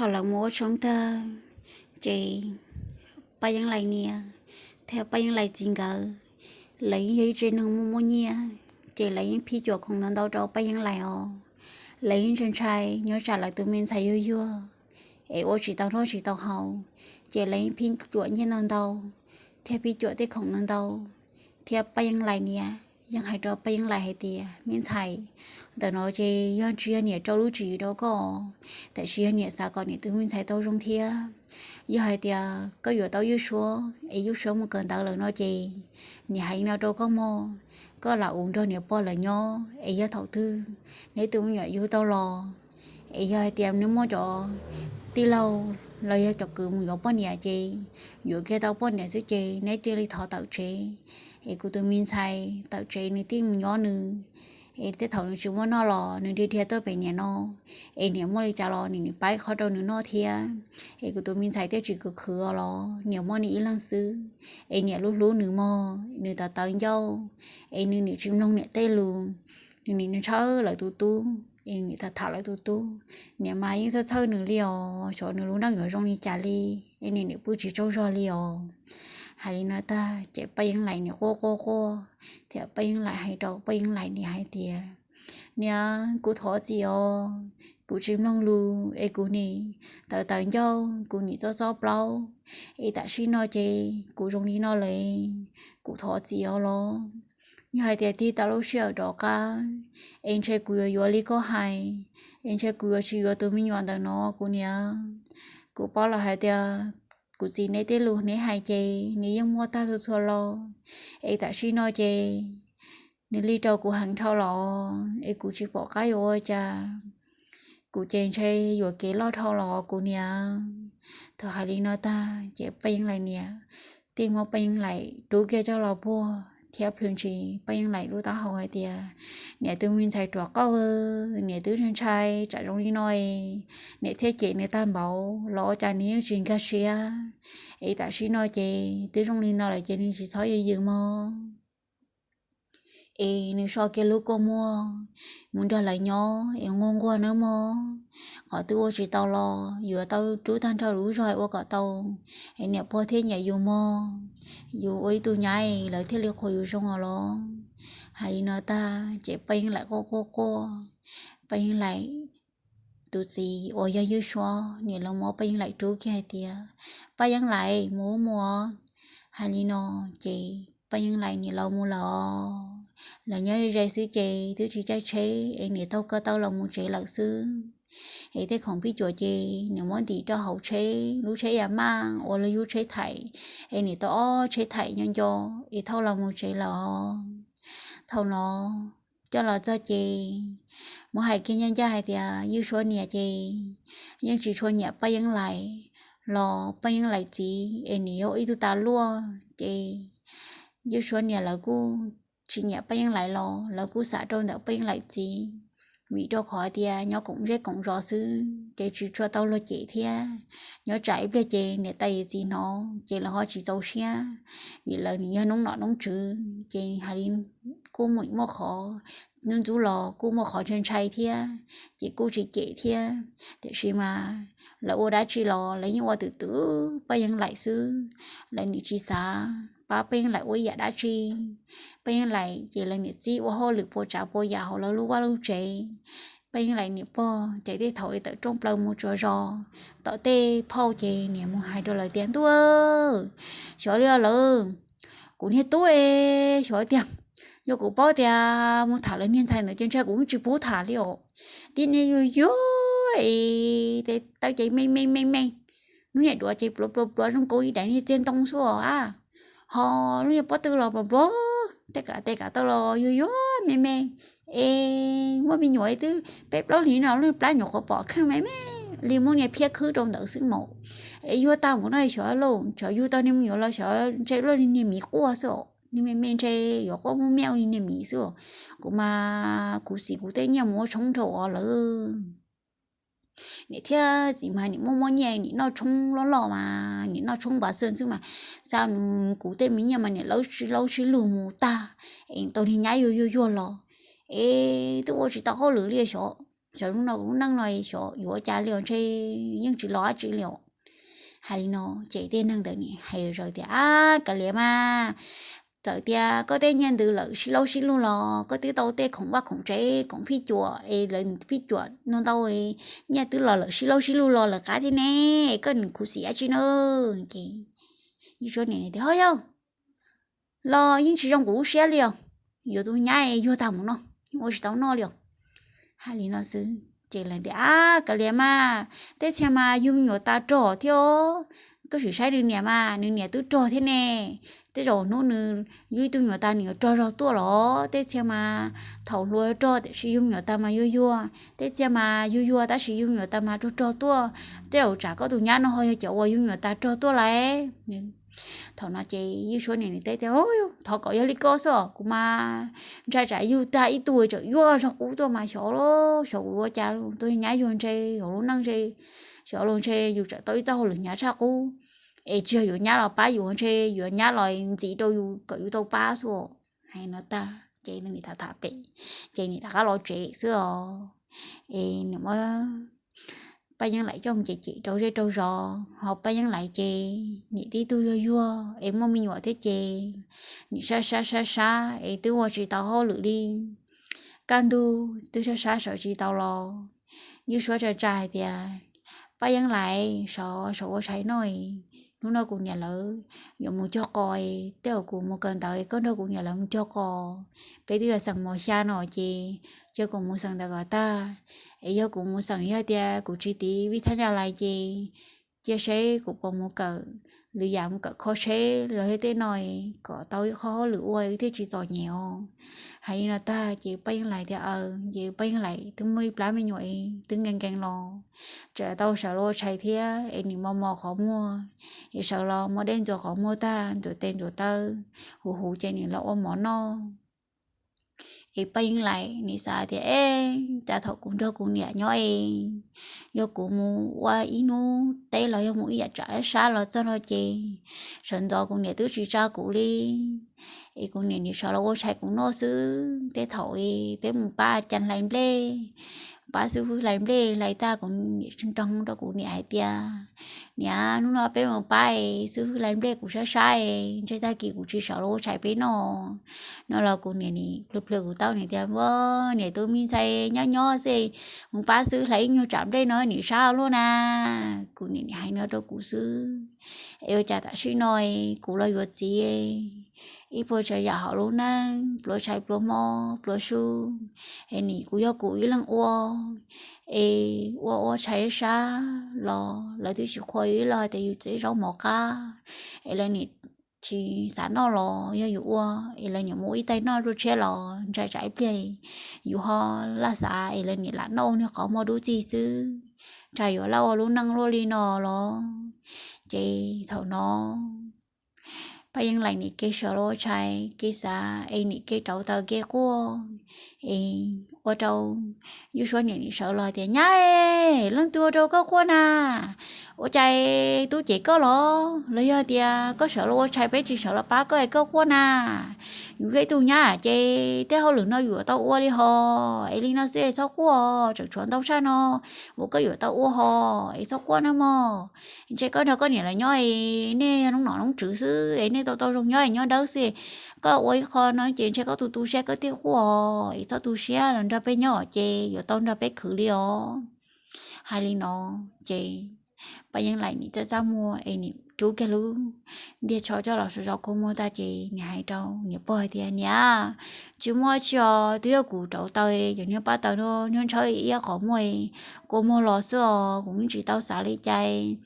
Thaum lawv mus ua tshoob tag, ces Paj Yeeb Laim niam thiab Paj Yeeb Laim txiv nkawd, lawv yeej yog ib tsev neeg muaj muaj nyiaj, ces lawv yeej phij cuam khoom ntau ntau rau Paj Yeeb Laim os. Lawv yeej ntshai ntshai nyob tsam lawv tus me ntxhais yuag yuag es ua tsis tau noj tsis tau haus, ces lawv yeej phij cuam nyiaj ntau ntau thiab phij cuam tej khoom ntau ntau. Thiab Paj Yeeb Laim niam yeej hais rau Paj Yeeb Laim hais tias, me ntxhais, ntawm no ces yog tsis yog niam rau lub tswv yim rau koj, tiam sis yog niam xav kom niam tus me ntxhais tau zoo thiab. Yog hais tias koj yuav tau Ywj Suab es Ywj Suab mus kawm ntawv lawm no ces niam hais li no rau koj mog, koj lam ua nrog niam pog lawv nyob es yog thaum twg neb tus me nyuam yug tau los, es yog hais tias neb muaj cov tij laug los yog cov kwv mus yuav poj niam ces yuav kiag tau poj niam xwb ces neb cia li thov tawm tsev, es kuv tus me ntxhais tawm tsev nws thiaj mus nyob nws. Es tej thaum nws tsis muaj noj los nws dhia dhia tuaj pem niam no, es niam muaj li cas los nws nws pab qhov rau nws noj thiab. Es kuv tus me ntxhais thiaj tsis khwv khwv los, niam muaj nws ib leeg xwb, es niam hlub hlub nws mog, nws tawv tawv ncauj, es nws nws tsis mloog niam tej lus, nws nws nws ntshaw lawv tus tub es nws tham tham lawv tus tub. Niam mas yeej txhawj txhawj nws li os, xyov nws lub neej yuav zoo li cas li, es niam nws pw tsis tsaug zog li os. Hais li no tag ces Paj Yeeb Laim niam quaj quaj quaj, thiab Paj Yeeb Laim hais rau Paj Yeeb Laim niam hais tias, niam, kuv thov txim os, kuv tsis mloog lus es kuv nim tawv tawv ncauj, kuv nim txob txob plaub, es tam sim no ces kuv zoo li no lawm, kuv thov txim os los. Yog hais tias tig tau lub sij hawm rov qab, es ntshe kuv yuav yuav li koj hais, es ntshe kuv yuav tsis yuav tus me nyuam ntawm no kuv niam. Kuv paub lawm hais tias kuv txiv neb tej lus neb hais ces nws yeej muaj tag txhua txhua lo, es tam sim no ces nws lig rau kuv heev dhau los es kuv tsis pom qab yuav ua cas, kuv ces ntshe yuam kev loj dhau los kuv niam. Thaum hais li no tag ces Paj Yeeb Laim niam thiaj muab Paj Yeeb Laim rub kiag coj los puag thiab plhws ntsis Paj Yeeb Laim lub taub hau hais tias, niam tus me ntxhais ruam qauj, niam twb ntshai tsam zoo li no, niam thiaj cem nws tag npaum los ua cas nws yeej tsis nkag siab. Es tam sim no ces twb zoo li no lawm ces nws tsis txhob yws yws mog, es nws so kiag lub kua muag mus nrog lawv nyob es nquag nquag nawb mog. Qhov twb ua tsis tau los yuav tau rub tag nrho lub zog ua kom tau, es niam pog thiaj nyiam yus mog. Yus ua ib tug nyab lawv thiaj li qhuas yus zoo os los. Hais li no tag ces Paj Yeeb Laim quaj quaj quaj. Paj Yeeb Laim tus txiv uas yog Ywj Suab niam lawv muab Paj Yeeb Laim rub kiag hais tias, Paj Yeeb Laim mus ub mus. Hais li no ces Paj Yeeb Laim niam lawv mus lawm. Lawv nyob ze xwb ces twb tsis caij tsheb es niam taug kev tau los mus tsev lawm xwb. Es tej khoom phij cuam ces niam muab ntim rau hauv tsheb, lub tsheb yam maj uas lawv yug tsheb thaim, es niam tau ob tsheb thaim nyob nco es thauj los mus tsev lawm. Thaum no coj los txog ces muab hais kiag ncaj ncaj hais tias Ywj Suab niam ces yeej tsis tshua nyiam Paj Yeeb Laim los Paj Yeeb Laim txiv es niam yog ib tug tas luaj ces Ywj Suab niam lawv kuj tsis nyiam Paj Yeeb Laim los lawv kuj xav rau ntawm Paj Yeeb Laim txiv, vim rau qhov tias nyob koom zej koom zos xwb ces tsis tshua tau luag cem thiab. Nyob tsam ib pliag ces niam tais yawm txiv hnov ces lawv ho tsis txaus siab, vim lawv nws yog noob nom noob tswv ces hais li kuj muaj qhov, ntxub ntxub los kuj muaj qhov ntshai ntshai thiab ces kuj tsis cem thiab. Tiam sis mas lawv ua dab tsi los lawv yeej ua twm twm Paj Yeeb Laim xwb, lawv nws tsis xav pab Paj Yeeb Laim ua ib yam dab tsi. Paj Yeeb Laim ces lawv niam txib ua hauj lwm puas tsav puas yam hauv lawv lub vaj lub tsev. Paj Yeeb Laim niam pog ces tej thaum es tawm rooj plaws mus tsuas zos tom tej phauj ces niam mus hais rau lawv tias, ntuj, xyov li lawm, kuv niag tub es xyov tias, yog kuv paub tias mus tham lawv niag ntxhais ntawd ces ntshai kuv tsis pub tham li os. Tib niag yuag yuag es tes taw ces me me me me, lub niag duav ces pluav pluav pluav zoo nkaus ib daim niag txiag ntoo xwb os a. Ho lub niag pob tw los pluav pluav, tej kam tes kam taw los yuag yuag me me, es muaj me nyuam twb peb plaub hlis no lub plab nyuam qhuav pom kheej me me li muab niag phiab khwb rau ntawd xwb mas. Es yuag tag mus no xyov lauj, xyov yug tau niag me nyuam los xyov ntshe luaj li niag miv quaj xwb os, niag me me ntshe yuav quaj muaj miaj ua li niag miv xwb os. Kuv mas kuv xim kuv tej nyiaj mus ua tshoob rau lawv. Niam thiab txiv mas nim muaj muaj nyiaj nim noj tshoob loj loj mas nim noj tshoob npav xwb mas, xa kuv tej me nyiaj mas nim laub sib lug mus tag, es tau niag nyab yuag yuag yuag los, es twb ua tsis tau hauj lwm li xyov. xyov hnub no kuv lub neej no xyov yuav ua cas li os, ntshe yeej tsis los dab tsi li os. Hais li no ces tej neeg ntawd hais zom zaws tias, Ab, kav liam mas, txawm tias koj tej nyiaj ntawd lawm sib laub sib lug los koj twb tau tej khoom vaj khoom tsev khoom phij cuam es lawv phij cuam no ntau, nyiaj twb los lawm sib laub sib lug los lawv qab thiab ne, koj nws khuv xim dab tsi na? Ces Yeeb Suab niam tias, Ho yog los yeej tsis zoo kuv lub siab li os, yuav tus nyab yuag tag mus no, yeej ua tsis tau noj li os. Hais li no xwb ces lawv tias, Ab, kav liam mas, tej txhia mas yug me nyuam tas rog thiab, koj sim saib nws niam mas, nws niam twb rog thiab ne. Tej zaum hnub nws yug ib tug me nyuam tas nws yuav rog zog tuaj los, tej txhia mas thaum hluas rog tiam sis yug me nyuam tas mas yuag yuag, tej txhia mas yuag yuag tab sis yug me nyuam tas mas rog rog tuaj. Tej zaum tsam koj tus nyab no ho yog cov uas yug me nyuam tas rog tuaj lawm. Thaum no ces Yeeb Suab niam nws teb tias, Thov kom yog li koj xwb os, kuv mas ntshai tsam yug tag ib tug tseem yuag zog qub tuaj mas xyov, xyov kuv ua cas, tus nyab yuag ntshe hauv lub neej ntshe, xyov los ntshe yus tseem tau ib txoj hauj lwm hnyav tshaj qub, es tsis yog yuav nyab los pab yus, ntshe yuav nyab los ntxiv rau yus kom yus tau pab xwb. Hais no tag ces nws niam tham tham pem, ces nws rov qab los tsev xwb os. Es nws muab Paj Yeeb Laim coj mus cem cem rau zej rau zos, ho Paj Yeeb Laim ces niam tib tug yuag yuag es muaj me nyuam thiab ces nws sab sab sab sab es twb ua tsis tau hauj lwm li. Kaj ntug twb sab sab sawv tsis tau los, Yeeb Suab tsa tsa hais tias, Paj Yeeb Laim, sawv sawv ua tshais noj, hnub no kuv niam lawv yuav mus cog qos, tej zaum kuv mus kawm ntawv, koj nrog kuv niam lawv mus cog qos. Peb twb yog xeem mos xya no ces cia kuv mus xeem ntawd kom tag, es yog kuv mus xeem yog tias kuv tsis tiv vij thab nya lais ces cia seb kuv puas mus kawm, lwm yam mus kawm kho tsheb los yog tej no kom tau ib qho hauj lwm ua thiaj tsis txom nyem os. Hais li no tag ces Paj Yeeb Laim tias, Aws. Ces Paj Yeeb Laim twb muaj ib plab me nyuam es twb nkees nkees los, tseem tau sawv los ua tshais thiab es nws mos mos qhov muag, es sawv los muab dej ntxuav qhov muag tag, ntxuav tes ntxuav taw, huv huv ces nws los ua mov noj. Es Paj Yeeb Laim nws xav tias, Eb, cas thaum kuv nrog kuv niam nyob es yog kuv mus ua ib hnub teb los yog mus ib yam tsam sab los txog no ces sawv ntxov kuv niam twb tsis tsa kuv li. Es kuv niam nim sawv los ua tshais kuv noj xwb. Tej thaum es peb mus pab cas hlais nplej, pab xib fwb hlais nplej hlais tag kuv niam nrog rau kuv niam hais tias, Niam, hnub no peb mus pab es xib fwb hlais nplej kuv sab sab es ntshe tag kis kuv tsis sawv los ua tshais peb noj. No los kuv niam nim plhws plhws kuv taub nim tias, Ua, niam tus me ntxhais nyob nyob xwb, mus pab xib fwb hlais ib nyuag tsam nplej no nim sab luaj na. Kuv niam nim hais no rau kuv xwb. Es ua cas tam sim no kuv los yuav txiv, ib puas tsav yam hauv lub neej, pluav tshais pluav hmo pluav su, es nim kuv yog kuv ib leeg ua, es ua ua tshais sab los lawv twb tsis qhuas yus ib los hais tias yus txiv zaub mov qab, es lawv nim tsis xav noj los yog yus ua, es lawv nim muab ib tais noj rau tshiab los ntshai tsam ib pliag yus ho laj xav es lawv nim lam noj niag qhov muag dub txig xwb, ntshai yuav laj ua lub neej luaj li no los. Ces thaum no Paj Yeeb Laim nim kev sawv los ua tshais kev xav es nim kev rauv taws kev quaj, es ua rau Yub Suab niam nim sawv los tias, Nyab, leej twg ua rau koj quaj na? Ua cas tub cem koj los? Los yog tias koj sawv los ua tshais peb tsis sawv los pab koj es koj quaj na? Yus yog ib tug nyab ces tej hauj lwm no yuav tau ua li hos, es li no xwb es txhob quaj, tseem tshuav ntau tshaj no uas koj yuav tau ua hos, es txhob quaj na mog. Ntshe koj nrog koj niam lawv nyob es nej yog noob nom noob tswv xwb es nej tau tau zoo nyob es nyob dawb xwb. Koj ua ib qho no ces ntshe koj tu tu siab koj thiaj quaj, es txhob tu siab, los nrog peb nyob ces yuav tau nrog peb khwv li os. Hais li no ces Paj Yeeb Laim nim txaj txaj muag es nim rub kiag lub ntiag tsho coj los sov zov kua muag tag ces nim hais rau niam pog hais tias, Niam, tsis muaj tsi os, twb yog kuv rauv taws, cov niag pab taws no nyob ntshawb ib qhov muag, kua muag los xwb os, kuv yeej tsis tau xav li cas.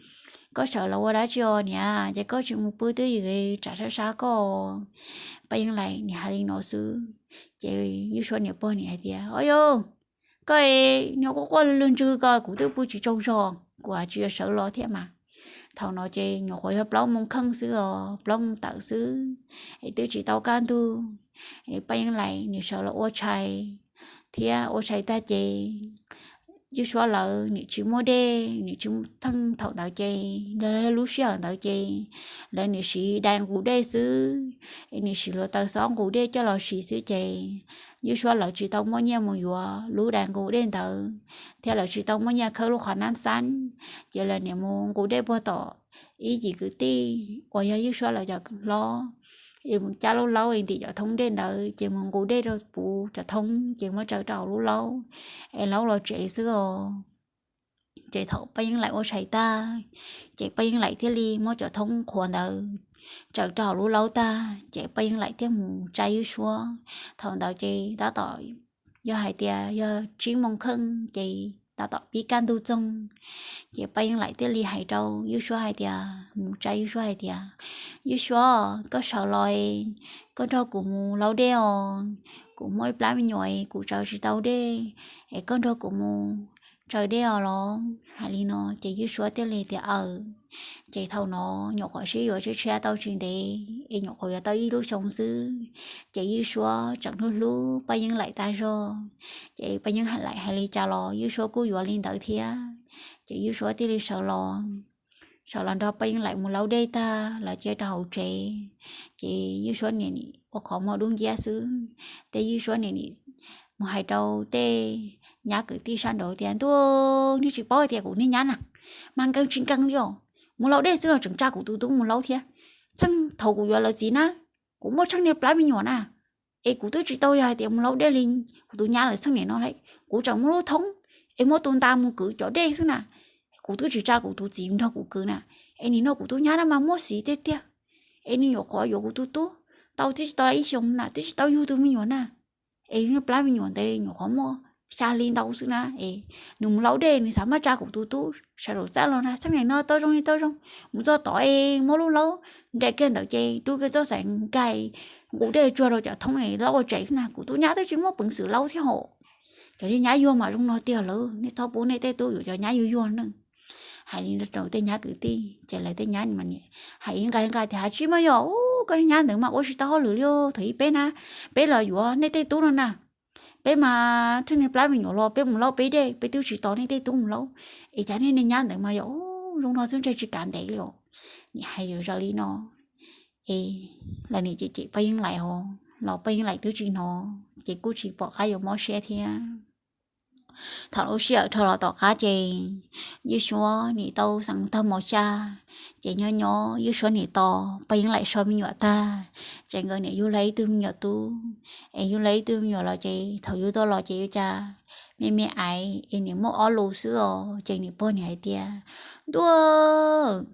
Koj sawv los ua dab tsi os niam, ces koj tsis mus pw twj ywm tsam sab sab koj. Paj Yeeb Laim nim hais li no xwb ces Yub Suab niam pog nim hais tias, Au yau, koj niag quaj quaj lwg ntswg ko, kuv twb pw tsis tsaug zog, kuv tsis yog sawv los thiab mas. Thaum no ces nyuam qhuav yog plaub moos kheej xwb os, plaub moos tawm xwb, es twb tsis tau kaj ntug. Es Paj Yeeb Laim nim sawv los ua tshais thiab ua tshais tag ces Yub Suab lawv nim tsis muaj dej, nim tsis, thaum ntawd ces lub sij hawm ntawd ces lawv nim siv dais nqus dej xwb, es nim siv hluav taws xob nqus dej coj los siv xwb ces Ywj Suab lawv tsis tau muaj nyiaj mus yuav lub dais nqus dej ntawd, thiab lawv tsis tau muaj nyiaj khawb lub qhov nab xab, ces lawv niaj mus nqus dej puag tom ib yim kwv tij uas yog Ywj Suab lawv cov hlob, es mus cab lub laub es ntim cov thoob dej ntawd ces mus nqus dej rau puv cov thoob ces muab tsaws rau hauv lub laub es laub los tsev xwb os. Ces thaum Paj Yeeb Laim ua tshais tag, ces Paj Yeeb Laim thiaj li muab cov thoob qhuav ntawd tsaws rau hauv lub laub tag ces Paj Yeeb Laim thiaj mus tsa Ywj Suab. Thaum ntawd ces tab tom yog hais tias yog tsib moo kheej ces tab tom pib kaj ntug txoog, ces Paj Yeeb Laim thiaj li hais rau Ywj Suab hais tias, mus tsa Ywj Suab hais tias, Ywj Suab, koj sawv los, koj nrog kuv mus laub dej os, kuv muaj ib plab me nyuam kuv tsaws tsis tau dej, es koj nrog kuv mus tsaws dej os los. Hais li no ces Ywj Suab thiaj li tias aws. Ces thaum no nyuam qhuav sib yuav tshiab tshiab tau tsis ntev es nyuam qhuav yuav tau ib lub xyoo xwb, ces Ywj Suab tseem hlub hlub Paj Yeeb Laim tag zog. Ces Paj Yeeb Laim hais li cas los Ywj Suab kuj yuav li ntawd thiab. Ces Ywj Suab thiaj li sawv los, sawv los nrog Paj Yeeb Laim mus laub dej tag los cia rau hauv tsev. Ces Ywj Suab niam nim ua qhov muag dub nciab xwb, tej Ywj Suab niam nim mus hais rau tej nyab kwv tij sab nraud tias, Ntuj, nej tsis paub tias kuv niag nyab na, mas nkees tsis nkees li os, mus laub dej xwb los tseem tsa kuv tus tub mus laub thiab. Txheej thaum kuv yuav lawv txiv na, kuv muaj tsheej niag plab me nyuam na, es kuv twb tsis tau yog hais tias mus laub dej li kuv tus nyab lawv txheej niam no li. Kuv tseem muaj lub thoob es muab tus nta mus kwv cov dej xwb na, kuv twb tsis tsa kuv tus txiv nrog kuv kwv na. Es nim no kuv tus nyab na mas muaj xiv tiag tiag, es nws nyuam qhuav yuav kuv tus tub tau twb tsis tau ib xyoos na, twb tsis tau yug tus me nyuam na. Es niag plab me nyuam ntawd nyuam qhuav muaj xya hli ntau xwb na, es nws mus laub dej nws xav maj tsa kuv tus tub sawv daws txaj los na. Txheej niam no tau zoo li tau zoo, mus txog tod es muab lub laub nres kiag ntawd ces rub kiag txoj xaim nkaig nqus dej tsuag rau cov thoob es laub ua tsev xwb na. Kuv tus nyab twb tsis muaj peev xwm laub thiab hos. Cov niag nyab yuag mas zoo no tiag lawm, nej txhob pub nej tej tub yuav cov nyab yuag yuag ne. Hais li rau tej nyab kwv tij ces lawv tej nyab mas niam hais ib nqai nqai tias, Tsis muaj yog, koj niag nyab ntawd mas ua tsis tau hauj lwm li. Thaum ub peb na, peb los yuav nej tej tub no na, peb mas txheej niag plab me nyuam los peb mus laub peb dej, peb twb tsis tos nej tej tub mus laub. Es cas nej niag nyab ntawd mas yog zoo no xwb ntshe tsis kav ntev li os. Niam hais zaws li no es lawv niam cem cem Paj Yeeb Laim hos los Paj Yeeb Laim twb tsis hnov ces kuj tsis pom qab yuav mob siab thiab. Thaum lub sij hawm dhau los tom qab ces Ywj Suab nim tau xeev tag mos xya, ces nyob nyob Ywj Suab nim tos Paj Yeeb Laim so me nyuam tag, ces nkawd niam yug lawv ib tug me nyuam tub. Es yug lawv ib tug me nyuam los ces thaum yug tau los ces ua cas me me aiv es nim muaj ob lus xwb os. Ces niam pog nim hais tias, Ntuj,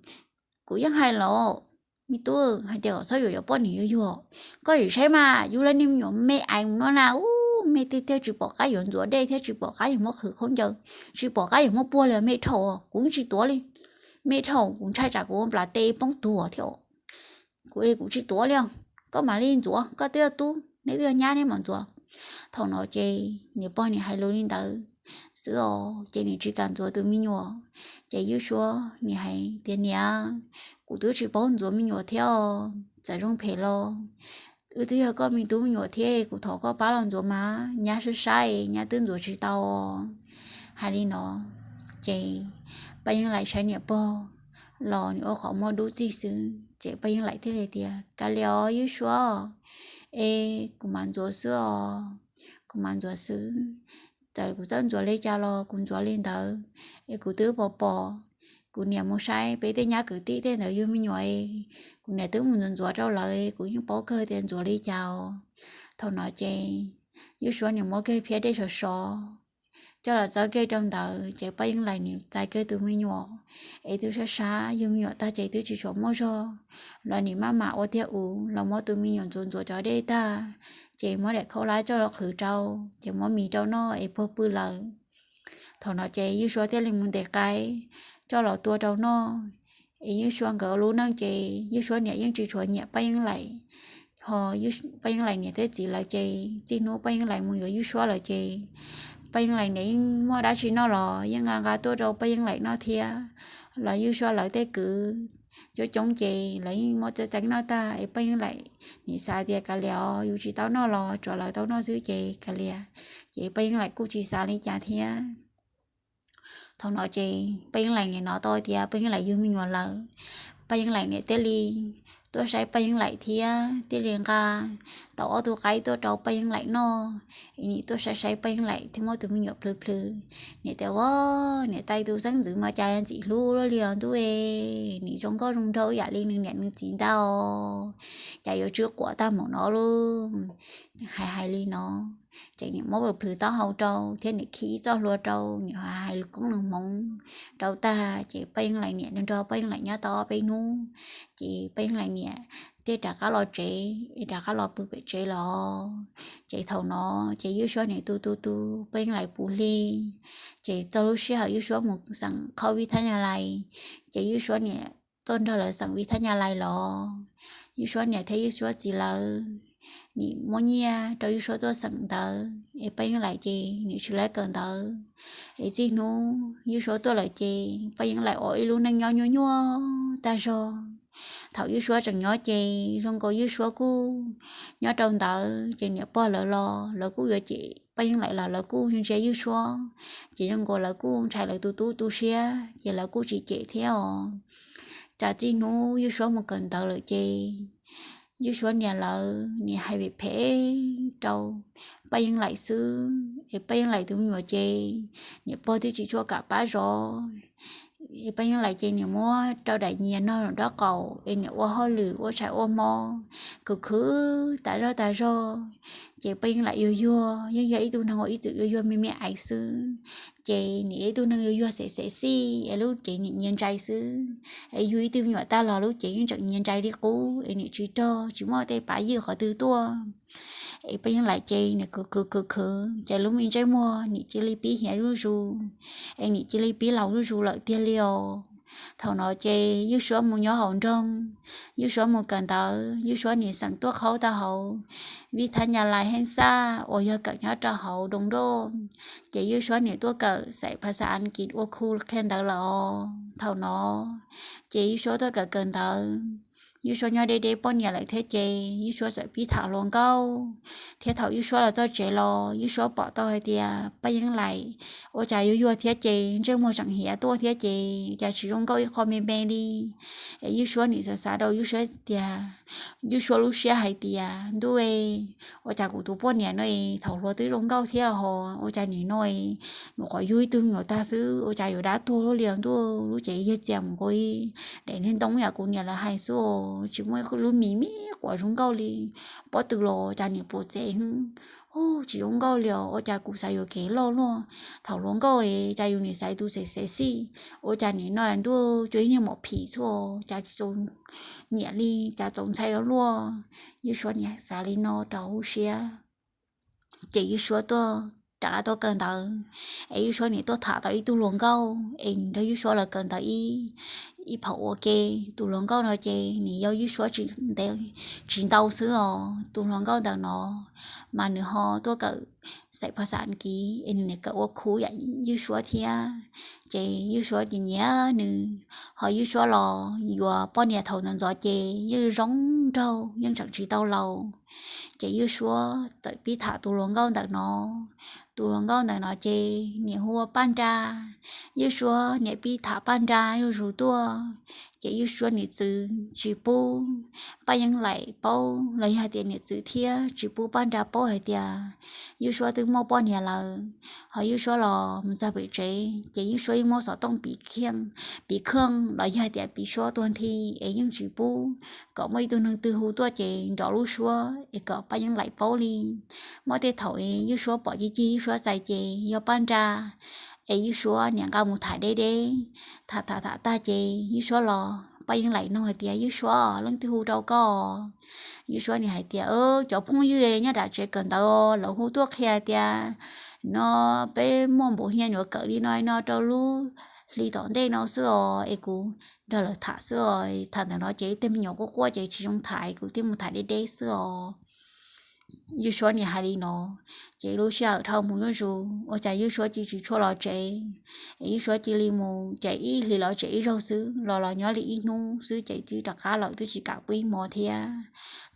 kuv yeej hais los me tub hais tias kom txhob yuav cov poj niam yuag yuag. Koj sim saib mas yug lawv niag me nyuam me aiv mus no na, ub, me tiag tiag, tsis pom qab yuav ntxuav dej thiab tsis pom qab yuav muab qhwv khaub ncaws, tsis pom qab yuav muab puag li, me dhau kuv tsis tuav li. Me dhau kuv ntshai tsam kuv nplas tes poob tuag thiab. Kuv es kuv tsis tuav li os, koj mam li ntxuav, koj twb yog tub, neb twb yog nyab, neb mam ntxuav. Thaum no ces niam pog nim hais lus li ntawd xwb os, ces nim tsis kam ntxuav tus me nyuam. Ces Ywj Suab nim hais tias, Niam, kuv twb tsis paub ntxuav me nyuam thiab os, txawm zoo phem los wb twb yog koj me tub me nyuam thiab, kuv thov koj pab los ntxuav mas nyab sab sab, nyab twb ntxuav tsis tau. Hais li no ces Paj Yeeb Laim saib niam pog los nim ua qhov muag dub txig xwb, ces Paj Yeeb Laim thiaj li tias, Kav liam os Ywj Suab, es kuv mam ntxuav xwb os, kuv mam ntxuav xwb. Txawm kuv txawj ntxuav li cas los kuv ntxuav li ntawd, es kuv twb pom pom kuv niam mus saib peb tej nyab kwv tij tej ntawd yug me nyuam, kuv niam twb mus ntxuav ntxuav rau lawv, kuv yeej paub kawg tias ntxuav li cas os. Thaum no ces Ywj Suab nim muab kiag phiab dej sov sov coj los txawb kiag rau ntawd, ces Paj Yeeb Laim nim txais kiag tus me nyuam, es twb sab sab, yug me nyuam tag ces twb tsis tshua muaj zog, los nim maj mam ua tiag ub los muab tus me nyuam ntxuav ntxuav cov dej tag, ces muab daim khaub hlab coj los qhwv rau, ces muab mis rau noj es puag pw lawm. Thaum no ces Ywj Suab thiaj li mus ntes qaib coj los tua rau noj. Es Ywj Suab nkawd ua lub neej ces Ywj Suab niam yeej tsis tshua nyiam Paj Yeeb Laim, ho Paj Yeeb Laim niam thiab txiv lawv ces txij hnub Paj Yeeb Laim mus yuav Ywj Suab lawm ces Paj Yeeb Laim niam yeej muaj dab tsi noj los yeej nqa nqa tuaj rau Paj Yeeb Laim noj thiab. Los Ywj Suab lawv tej kwv coob coob ces lawv yeej muab txeeb txeeb noj tag, es Paj Yeeb Laim nim xav tias kav liam os, yus tsis tau noj los tsuav lawv tau noj xwb ces kav liam, ces Paj Yeeb Laim kuj tsis xav li cas thiab. Thaum no ces Paj Yeeb Laim nim hnov tau tias Paj Yeeb Laim yug me nyuam lawm, Paj Yeeb Laim niam thiaj li tuaj saib Paj Yeeb Laim thiab thiaj li nqa tau ob tug qaib tuaj rau Paj Yeeb Laim noj. Es nim tuaj saib saib Paj Yeeb Laim thiab muab tus me nyuam plhws plhws. Niam tias, Ua, niam tais tus xeeb ntxwv mas cas ntxim hlub luaj li os ntuj e, nim zoo nkauj zoo nraug yam li nws niam nws txiv ntag os, cas yuav tsw quav tag npaum no lauj. Hais hais li no, ces niam muab plhws taub hau rau thiab niam khi ib txoj hlua rau, niam hais lus koob lus hmoov rau tag ces Paj Yeeb Laim niam nrog Paj Yeeb Laim nyob tau ob peb hnub, ces Paj Yeeb Laim niam thiaj rov qab los tsev es rov qab los pw pem tsev los. Ces thaum no ces Ywj Suab niam tu tu tu Paj Yeeb Laim puv hli, ces txog lub sij hawm Ywj Suab mus xeem khauj vij thab nyaj lais, ces Ywj Suab niam tuaj nrog lawv xeem vij thab nyaj lais los. Ywj Suab niam thiab Ywj Suab txiv lawv nim muab nyiaj rau Ywj Suab tuaj xeem ntawv es Paj Yeeb Laim ces nim tsis lab kawm ntawv. Es txij hnub Ywj Suab tuaj lawm ces Paj Yeeb Laim ua ib lub neej nyob nyuaj nyuaj tag zog. Thaum Ywj Suab tseem nyob ces zoo nkaus Ywj Suab kuj nyob rau ntawd ces niam pog lawv los lawv kuj yuav cem Paj Yeeb Laim los lawv kuj ntsia Ywj Suab, ces zoo nkaus lawv kuj ntshai lawv tus tub tu siab ces lawv kuj tsis cem thiab os. Cas txij hnub Ywj Suab mus kawm ntawv lawm ces Ywj Suab niam lawv nim hais phem phem rau Paj Yeeb Laim xwb es Paj Yeeb Laim tus me nyuam ces niam pog twb tsis tshua kam pab zov. Es Paj Yeeb Laim ces nim muab rau daim nyias nog nraub qaum es nim ua hauj lwm ua tshais ua hmo khwv khwv tas zog tas zog. Ces Paj Yeeb Laim yuag yuag yeej yog ib tug neeg uas ib txwm yuag yuag me me aiv xwb, ces nim yog ib tug neeg yuag yuag xev xev xij es lub cev nim nyias ntsais xwb. Es yug ib tug me nyuam tag los lub cev yeej tseem nyias ntsais li qub es nim tsis rog tsis muaj tej pav ywj qhov twg tuaj. Es Paj Yeeb Laim ces nim khwv khwv khwv khwv ces lub me ntsej muag nim cia li pib hiav zuj zus, es nim cia li pib laus zuj zus lawm tiag li os. Thaum no ces Ywj Suab mus nyob hauv nroog, Ywj Suab mus kawm ntawv, Ywj Suab nim xeem tuaj khauj tau hauv vij thab nyaj lais heej xaj uas yog kawm nyob rau hauv doo doj, ces Ywj Suab nim tuaj kawm xaim phas xas Askiv ua khu qhia ntawv lawm os. Thaum no ces Ywj Suab tuaj kawm kawm ntawv, Ywj Suab nyob deb deb poj niam lawm thiab ces Ywj Suab txawm pib tham hluas nkauj, thiab thaum Ywj Suab los txog tsev los Ywj Suab pom tau hais tias Paj Yeeb Laim ua cas yuag yuag thiab ces ntsej muag tseem hiav tuaj thiab ces cas tsis zoo nkauj ib qho me me li. Es Ywj Suab nim xav xav rau Ywj Suab tias, Ywj Suab lub siab hais tias ntuj, ua cas kuv tus poj niam no thaum hluas twb zoo nkauj thiab ho ua cas nim no nyuam qhuav yug ib tug me nyuam tag xwb ua cas yuav dab tuag luaj li os ntuj, lub cev yog txias mus nkaus ib daim niag ntoo yam kuv niam lawv hais xwb, tsis muaj lub mis me quav zoo nkauj li, pob tw los cas nim puas txev hwb, tsis zoo nkauj li os, ua cas kuv xav yuav kev loj luaj, thaum hluas nkauj cas yus nim xaiv tus xev xev xij, ua cas nim no ntuj cuag ib niag mom phim xwb, cas tsis txaus nyiam li, cas txaus ntshai ua luaj. Ywj Suab nim xav li no rau hauv siab. Ces Ywj Suab tuaj rov qab tuaj kawm ntawv, es Ywj Suab nim tuaj tham tau ib tug hluas nkauj es nrog Ywj Suab los kawm ntawv ib, ib phaum ua ke. Tus hluas nkauj no ces nim yog Ywj Suab tsis ntau xwb os. Tus hluas nkauj ntawm no mas nws ho tuaj kawm xaim phas xas Askiv es nws nim kawm ua khu yam Ywj Suab thiab. Ces Ywj Suab ces nyiam nws, ho Ywj Suab los yuav poj niam thaum ntawd ntxov ces yeej zoo nraug yeej tseem tsis tau laus. Ces Ywj Suab txawm pib tham tus hluas nkauj ntawm no. Tus hluas nkauj ntawm no ces nim hu ua Paj Nra. Ywj Suab nim pib tham Paj Nra zuj zus tuaj, ces Ywj Suab niam txwv tsis pub Paj Yeeb Laim paub los yog hais tias niam txwv thiab tsis pub Paj Nra paub hais tias Ywj Suab twb muaj poj niam lawm. Ho Ywj Suab los mus txog pem tsev ces Ywj Suab yeej muab xov tooj piv kheej los yog hais tias piv suab tuag nthi es yeej tsis pub kom muaj ib tug neeg twg hu tuaj ces nrov lub suab es kom Paj Yeeb Laim paub li. Muaj tej thaum es Ywj Suab pom cig cig Ywj Suab txais ces yog Paj Nra, es Ywj Suab nim nqa mus tham deb deb. Tham tham tham tag ces Ywj Suab los Paj Yeeb Laim nug hais tias, Ywj Suab, leej twg hu rau koj? Ywj Suab nim hais tias, Cov phooj ywg nyob nram tsev kawm ntawv lawv hu tuaj qhia tias no peb muaj npaum hia nyuam kawm li no no rau lub hli tom ntej no xwb os, es kuv nrog lawv tham xwb os. Tham ntawm no ces tej me nyuam quaj quaj ces tsis zoo tham, kuv thiaj mus tham deb deb xwb os. Ywj Suab nim hais li no, ces lub sij hawm dhau mus zuj zus ua cas Ywj Suab cia tsis tshua los tsev, es Ywj Suab cia li mus ces ib hlis los tsev ib zaug xwb, los los nyob li ib hnub xwb ces twb rov qab lawm, twb tsis kam pw ib hmo thiab.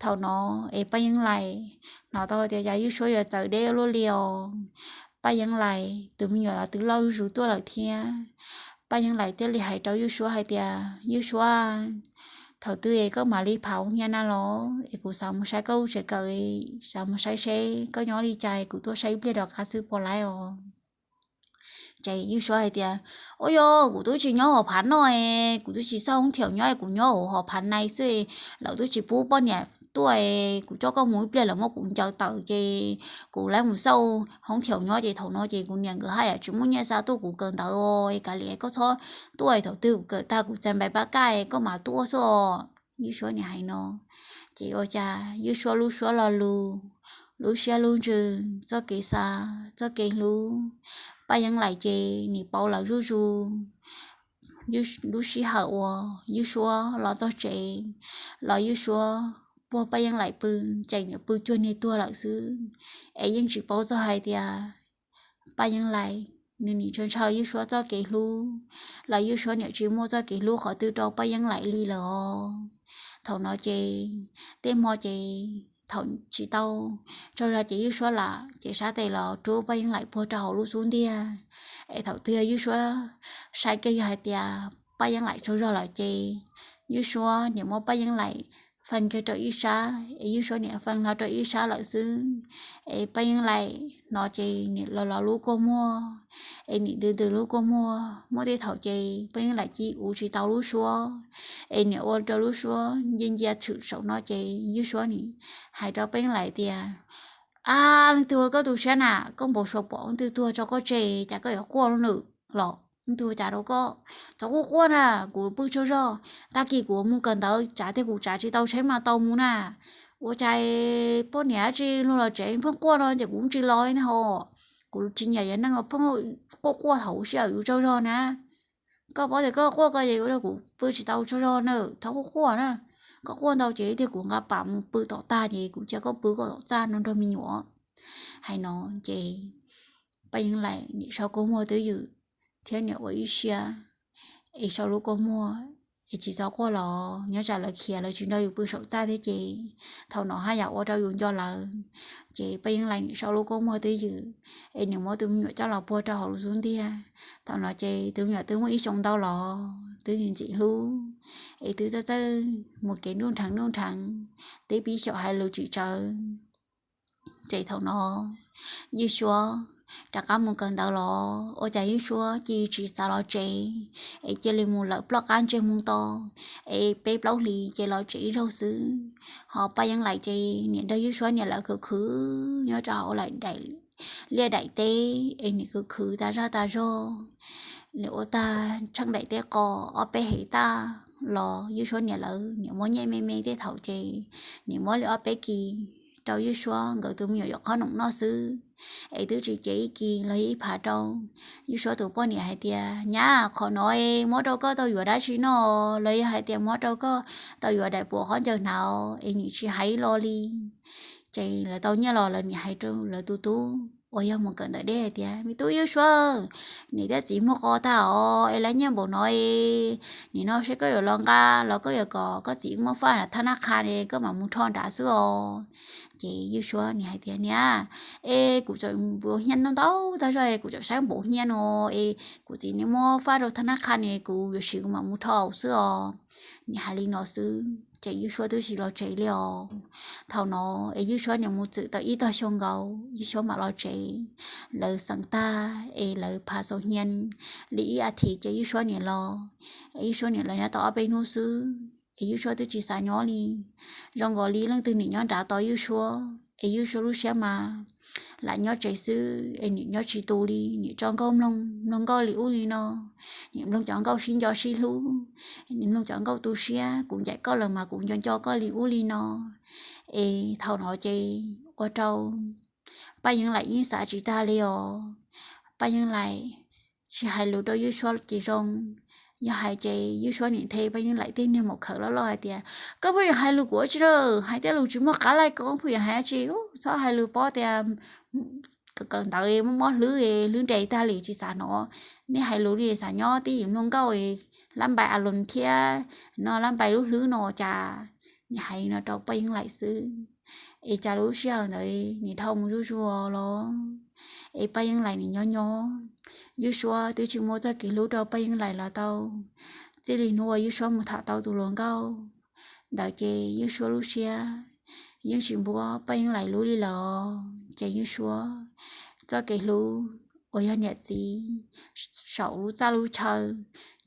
Thaum no es Paj Yeeb Laim hnov tau tias cas Ywj Suab yuav txawv deb luaj li os. Paj Yeeb Laim tus me nyuam twb loj zuj zus tuaj lawm thiab. Paj Yeeb Laim thiaj li hais rau Ywj Suab hais tias, Ywj Suab, thaum twg es koj mam li phav hauv hia na los es kuv xav mus saib koj lub tsev kawm, xav mus saib seb koj nyob li cas, kuv tuaj saib ib pliag rov qab xwb puas laib os. Ces Ywj Suab hais tias, Ua yog kuv twb tsis nyob hauv phav no, kuv twb tsis xauj hoob thiaum nyob, kuv nyob hauv hauv phav nai xwb, lawv twb tsis pub poj niam tuaj, kuv coj koj mus ib pliag lawv muab kuv ncaws tawm ces kuv lawv mus xauj hoob thiaum nyob ces thaum no ces kuv niam nkawd haj yam tsis muaj nyiaj xa tuaj kuv kawm ntawv, es kav liam koj txhob tuaj, thaum twg kuv kawm tag kuv txais npais pab kaj koj mam tuaj xwb os. Ywj Suab niam hais no ces ua cas Ywj Suab lub suab lo lus, lub siab lub ntsws, txoj kev xav, txoj kev hlub Paj Yeeb Laim ces nim pauv lawv zuj zus. Lub sij hawm uas Ywj Suab los txog tsev, los Ywj Suab puag Paj Yeeb Laim pw, ces niam pw cuag niag tuag lawm xwb, es yeej tsis paub txog hais tias Paj Yeeb Laim nws nim ntshaw ntshaw Ywj Suab txoj kev hlub, los Ywj Suab niam tsis muaj txoj kev hlub qhov twg rau Paj Yeeb Laim li lawm os. Thaum no ces tej hmo ces thaum tsis tau tsaug zog ces Ywj Suab lam ces sab tes los rub Paj Yeeb Laim puag rau hauv lub xub ntiag, es thaum twg Ywj Suab saib kiag yog hais tias Paj Yeeb Laim tsaug zog lawm ces Ywj Suab niam muab Paj Yeeb Laim fee kiag rau ib sab, es Ywj Suab niam fee hlo rau ib sab lawm xwb, es Paj Yeeb Laim no ces nim los los lub kua muag, es nim ntws ntws lub kua muag, muaj tej thaum ces Paj Yeeb Laim cia ua tsis tau lub suab, es nim ua rau lub suab ncia ncia tshwm saum no ces Ywj Suab nim hais rau Paj Yeeb Laim tias, Ab, leej twg ua koj tu siab na? Koj npau suav pom leej twg tuag tso koj tseg, cas koj yuav quaj lawm los? Leej twg ua cas rau koj? Txhob quaj quaj na, kuv pw tsaug zog. Tag kis kuv mus kawm ntawv, tsav tiag kuv tsav tsis tau tsheb mas tau mus na. Ua cas poj niam dab tsi luag los tsev pheej quaj no ces kuv tsis los ne ho. Kuv tsis nyiam yog neeg pheej quaj quaj thaum sij hawm yus tsaug zog na. Koj paub tias koj quaj koj ces ua rau kuv pw tsis tau tsaug zog na, txhob quaj quaj na. Koj quaj ntau ces tiag kuv nqa pam mus pw tom tag ces kuv cia koj pw koj tom txaj no nrog me nyuam. Hais no ces Paj Yeeb Laim nim sau kua muag twb ywm thiab nim ua ib siab es sau lub kua muag es tsis txhob quaj los nyob tsam lawv khiav lawv tsis nrog yus pw saum txaj thiab ces thaum no haj yam ua rau yus nco lawv. Ces Paj Yeeb Laim nim sau lub kua muag twb ywm es nim muab tus me nyuam coj los puag rau hauv lub xub ntiag. Thaum no ces tus me nyuam twb muaj ib xyoos ntau los twb ntxim ntxim hlub es twb txawj txawj mus kev nruj nrheev nruj nrheev, twb pib xyaum hais lus tsis tsawv. Ces thaum no Ywj Suab rov qab mus kawm ntawv los ua cas Ywj Suab cia li tsis xav los tsev es cia li mus lawm ploj qab ntseg hmo to es peb plaub hlis ces los tsev ib zaug xwb. Ho Paj Yeeb Laim ces niam nrog Ywj Suab niam lawv khwv khwv nyob rau hauv liaj daim teb es nim khwv khwv tas zaj tas zog. Nim ua tag tsheej daim teb qos ob peb hev tag los Ywj Suab niam lawv nim muab nyiaj me me tej thaum ces nim muab li ob peb kis rau Ywj Suab nkawd tus me nyuam yuav qhob noom noj xwb. Es twb tsis cev ib kis los ib phav rau Ywj Suab tus poj niam hais tias, Nyab, qhov no es muab rau koj tau yuav dab tsi noj los yog hais tias muab rau koj tau yuav daim puas khaub ncaws hnav es nim tsis hais lo li. Ces lawv tau nyiaj los lawv nim hais rau lawv tus tub uas yog mus kawm ntawv deb hais tias, Me tub Ywj Suab, niam thiab txiv muag qos tag os es lawv nyiaj npaum no es nim no seb koj yuav los nqa los koj yuav kom koj txiv muab faj thab nab qha es koj mam mus rho nrad xwb os. Ces Ywj Suab nim hais tias, Niam, es kuv tseem npaum hia ntau ntau tag zog es kuv tseem saib npaum hia no es kuv txiv nim muab faj rau thab nab qha ne kuv yuav siv kuv mam mus rho xwb os. Nim hais li no xwb ces Ywj Suab twb tsis los tsev li os. Thaum no es Ywj Suab nim mus txwm tau ib tog xyoo nkaus Ywj Suab mam los tsev. Lawv xeem tag es lawv phav xaus hnia li ib as thiv ces Ywj Suab nim los. Es Ywj Suab nim los nyob tau ob peb hnub xwb es Ywj Suab twb tsis xav nyob li. Zoo nkaus li leej twg nim nyob nrad tos Ywj Suab es Ywj Suab lub siab mas lam nyob tsev xwb es nim nyob tsis tu li, nim tso nkauj mloog, mloog nkauj li ub li no, nim mloog cov nkauj sib nco sib hlub, nim mloog cov nkauj tu siab, kuv ncaim koj lawm mas kuv nco nco koj li ub li no. Es thaum no ces ua rau Paj Yeeb Laim yeej xav tsis tag li os. Paj Yeeb Laim tsis hais lus rau Ywj Suab ces zoo, yog hais ces Ywj Suab nim nthe Paj Yeeb Laim tej niag maum khawv loj loj hais tias, Koj pheej yuav hais lus kuv ua tsi na? Hais tej lus tsis muaj qab laij, koj pheej yuav hais ua tsi? Txhob hais lus, paub tias kawm ntawv mob mob hlwb, hlwb nres tag li tsis xav hnov. Nej hais lus li xav nyob tib yim mloog nkauj, lab npais a loos thiab no, lab npais lub hlwb no cas. Nim hais no rau Paj Yeeb Laim xwb. Es cas lub sij hawm ntawd nim dhau mus zuj zus los, es Paj Yeeb Laim nim nyob nyob. Ywj Suab twb tsis muaj txoj kev hlub rau Paj Yeeb Laim los tau. Txij li hnub uas Ywj Suab mus tham tau tus hluas nkauj ntawd ces Ywj Suab lub siab yeej tsis npuab Paj Yeeb Laim lub li lawm. Ces Ywj Suab txoj kev hlub uas yog niam txiv saum lub txaj lub chaw,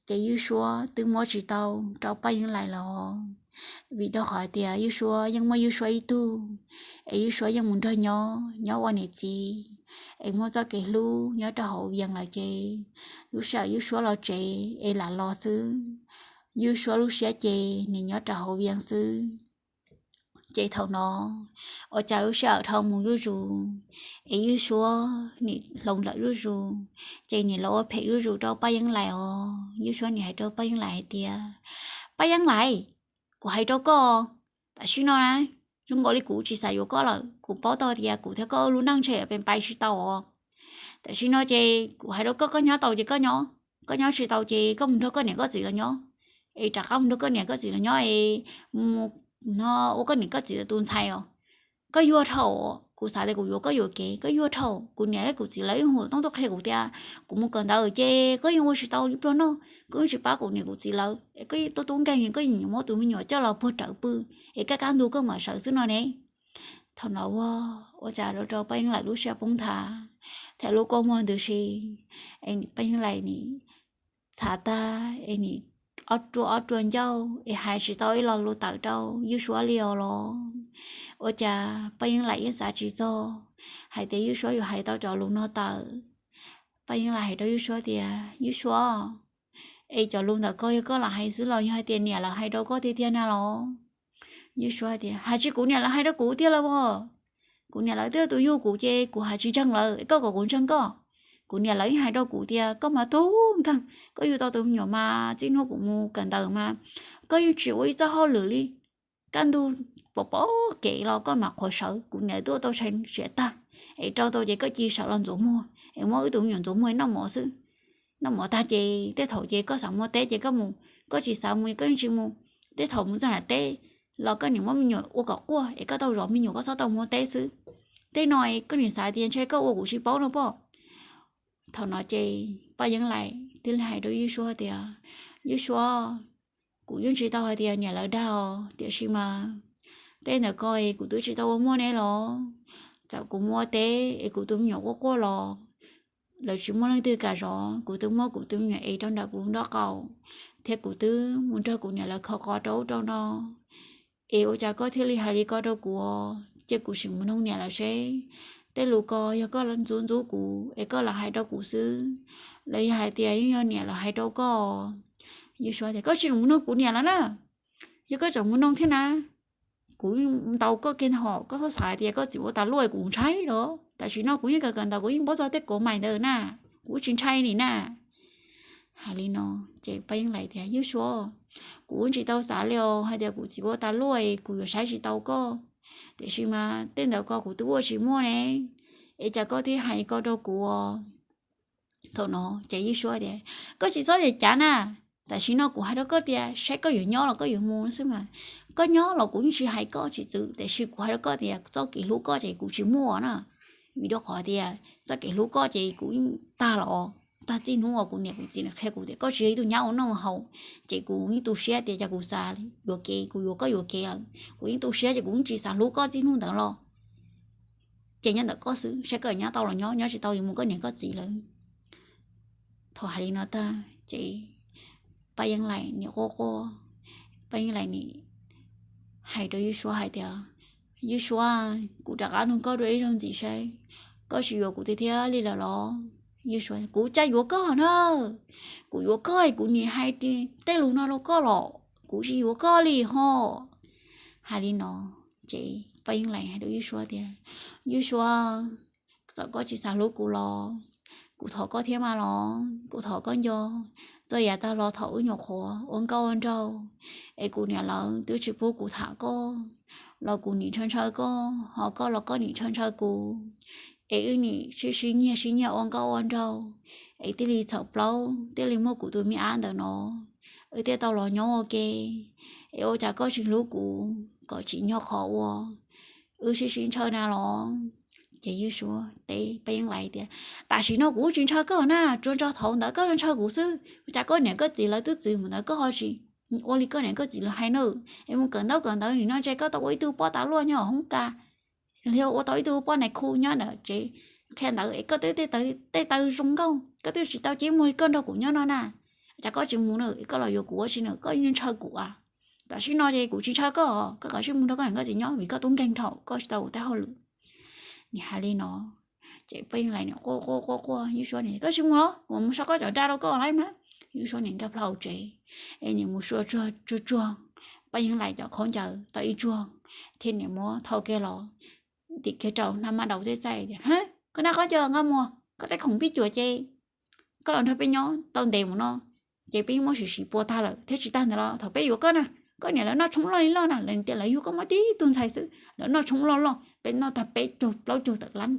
ces Ywj Suab twb muab tsis tau rau Paj Yeeb Laim lawm. Vim rau qhov tias Ywj Suab yeej muaj Ywj Suab ib tug, es Ywj Suab yeej mus nrog nyob nyob ua niam txiv, es muaj txoj kev hlub nyob rau hauv Vias lawm ces lub sij hawm Ywj Suab los tsev es lam los xwb, Ywj Suab lub siab ces nws nyob rau hauv Vias xwb. Ces thaum no ua cas lub sij hawm dhau mus zuj zus, es Ywj Suab nim hloov lawm zuj zus, ces nim los ua phem zuj zus rau Paj Yeeb Laim os. Ywj Suab nim hais rau Paj Yeeb Laim hais tias, Paj Yeeb Laim, kuv hais rau koj, tam sim no na, zoo nkaus li kuv tsis xav yuav koj lawm. Kuv paub tau tias kuv thiab koj lub neej ntshe pes pais tsis tau os. Tam sim no ces kuv hais rau koj, koj nyob tau ces koj nyob, koj nyob tsis tau ces koj mus nrog koj niam koj txiv los nyob, es rov qab mus nrog koj niam koj txiv los nyob es mus no ua koj niam koj txiv lawv tus ntxhais os. Koj yuag dhau, kuv xav tias kuv yuav koj yuam kev, koj yuag dhau. Kuv niam thiab kuv txiv lawv yeej hu toob tuaj qhia kuv tias kuv mus kawm ntawv ces koj yeej ua tsis tau li pluag noj, koj yeej tsis pab kuv niam kuv txiv lawv, es koj yeej tuaj tub nkeeg, koj yeej muab tus me nyuam coj los puag rawv pw, es kaj kaj ntug koj mam sawv xwb no ne. Thaum no ua cas rau Paj Yeeb Laim lub siab poob nthav, thiab lub kua muag ntws si, es Paj Yeeb Laim nim txhav tag es nim ob rua ob rua ncauj es hais tsis tau ib lo lus tawm rau Ywj Suab li os los. Ua cas Paj Yeeb Laim yeej xav tsis txog hais tias Ywj Suab yuav hais tau cov lus no tawm. Paj Yeeb Laim hais rau Ywj Suab tias, Ywj Suab, es cov lus ntawm koj yog koj lam hais xwb los yog hais tias niam lawv hais rau koj tiag tiag na los? Ywj Suab tias, Hais tsis kuv niam lawv hais rau kuv tiag lawm as. Kuv niam lawv twb tus yug kuv ces kuv hais tsis ntseeg lawv, koj kom kuv ntseeg koj. Kuv niam lawv yeej hais rau kuv tias koj mas tub nkeeg, koj yug tau tus me nyuam mas txij hnub kuv mus kawm ntawv mas koj yeej tsis ua ib txoj hauj lwm li. Kaj ntug pom pom kev los koj mam qhuav sawv, kuv niam twb ua tau tshais siav tag, es rau tau ces koj cia sawv los ntxuav muag es muab wb tus me nyuam ntxuav muag noj mov xwb. Noj mov tag ces tej thaum ces koj xav mus teb ces koj mus, koj tsis xav mus koj yeej tsis mus. Tej thaum mus txog nram teb los koj niam muab me nyuam ua kom quaj es koj tau zov me nyuam, koj txhob tau mus teb xwb. Tej no es koj niam xav tias ntshe koj ua kuv tsis paub no pob. Thaum no ces Paj Yeeb Laim thiaj li hais rau Ywj Suab tias, Ywj Suab, kuv yeej tsis tau hais tias niam lawv dag os, tiam sis mas tej ntawm ko es kuv twb tsis tau ua muaj ne los. Txawm kuv mus ua teb es kuv tus me nyuam quaj quaj los lawv tsis muaj leej twg kam zov, kuv twb muab kuv tus me nyuam ev rau nram kuv nraub qaum, thiab kuv twb mus nrog kuv niam lawv khov qos rau ub rau no. Es ua cas koj thiaj li hais li ko rau kuv? Cia kuv sim mus noog niam lawv seb tej lus ko yog koj ntxub ntxub kuv es koj lam hais rau kuv xwb, los yog hais tias yeej yog niam lawv hais rau koj. Ywj Suab tias, Koj tsis mus noog kuv niam lawv na. Yog koj tseem mus noog thiab na, kuv ntaus koj kiag hos koj txhob xav tias koj txiv ua tas luaj kuv ntshai los. Tam sim no kuv yeej kawm kawm ntawv, kuv yeej paub txog tej kov mais ntawd na, kuv tsis ntshai li na. Hais li no ces Paj Yeeb Laim tias, Ywj Suab, kuv tsis tau xav li os, hais tias kuv txiv ua tas luaj kuv yuav saib tsis tau koj, tiam sis mas tej ntawd ko kuv twb ua tsis muaj ne, es cas koj thiaj hais li ko rau kuv? Thaum no ces Ywj Suab tias, Koj tsis txhob cem cav na, tam sim no kuv hais rau koj tias saib koj yuav nyob los koj yuav mus xwb mas. Koj nyob los kuv yeej tsis hais koj tsis txwv, tiam sis kuv hais rau koj tias txoj kev hlub koj ces kuv tsis muaj na. Vim rau qhov tias txoj kev hlub koj ces kuv yeej tag los, tag txij hnub uas kuv niam kuv txiv qhia kuv tias koj tsis yog ib tug nyab ua noj ua haus, ces kuv yeej tu siab tias cas kuv xav yuam kev, kuv yuav koj yuam kev lawm, kuv yeej tu siab ces kuv yeej tsis xav hlub koj txij hnub ntawd los. Ces nyob ntawm koj xwb, saib koj nyob tau los nyob, nyob tsis tau yuav mus koj niam koj txiv lawm. Thaum hais li no tag ces Paj Yeeb Laim nim quaj quaj, Paj Yeeb Laim nim hais rau Ywj Suab hais tias, Ywj Suab, kuv rov qab nug koj dua ib zaug ntxiv saib koj tsis yuav kuv tiag thiab li lawm los? Ywj Suab, Kuv cas yuav koj na, kuv yuav koj kuv nim hais tej lus no rau koj los kuv tsis yuav koj li ho. Hais li no ces Paj Yeeb Laim hais rau Ywj Suab tias, Ywj Suab, txawm koj tsis xav hlub kuv los kuv thov koj thiab mas los, kuv thov koj nco txog yav tag los thaum wb nyuam qhuav ua nkauj ua nraug, es kuv niam lawv twb tsis pub kuv tham koj los kuv nim ntshaw ntshaw koj, ho koj los koj nim ntshaw ntshaw kuv, es wb nim sib sib nyiag sib nyiag ua nkauj ua nraug, es thiaj li txhaum plaub thiaj li muaj kuv tus me ab ntawm no, wb thiaj tau los nyob ua ke. Es ua cas koj tsis hlub kuv kom tsim nyog qhov uas wb sib sib ntshaw na los? Ces Ywj Suab teb Paj Yeeb Laim tias, Tam sim no kuv tsis ntshaw koj na, tsuas ntsog thaum ntawd koj ntshaw kuv xwb. Ua cas koj niam koj txiv lawv twb txwv mus ntawd koj ho tsis Ua li koj niam koj txiv lawv hais na, es mus kawm ntaub kawm ntawv nim no ces koj tau ua ib tug poj tas luaj nyob hauv hoob kas, los yog ua tau ib tug poj nais khu nyob ntawm tsev qhia ntawv es koj twb tej taw zoo nkauj, koj twb tsis tau cev muag li koj nrog kuv nyob no na. Cas koj tsis mus na, koj los yuav kuv ua tsi na, koj ntshaw kuv a? Tam sim no ces kuv tsis ntshaw koj, koj kav tsij mus nrog koj niam koj txiv nyob vim koj tub nkeeg dhau, koj tsis tau kuv tej hauj lwm. Nim hais li no ces Paj Yeeb Laim nim quaj quaj quaj quaj, Yeeb Suab nim, Koj tsis mus los kuv mus sau koj cov nra rau koj lawm mas. Yeeb Suab nim nkag plho hauv tsev es nim mus sua tsuag tsuag Paj Yeeb Laim cov khaub ncaws tau ib tsuag, thiab nim muab thau kiag los ntim kiag rau hnab mab daus txaij txaij tias, Koj nab qhov ncauj nqa mus, koj tej khoom pij cuam ces koj los nrog peb nyob tau ntev mus no ces peb muab sim sim pua tag lawm thiab. Tsis tag ntawd los thaum peb yuav koj na, koj niam lawv noj tshoob loj li loj na, lawv tias lawv yug koj muaj tib tug ntxhais xwb, lawv noj tshoob loj loj, peb noj tag peb caug plaub caug tawm lab.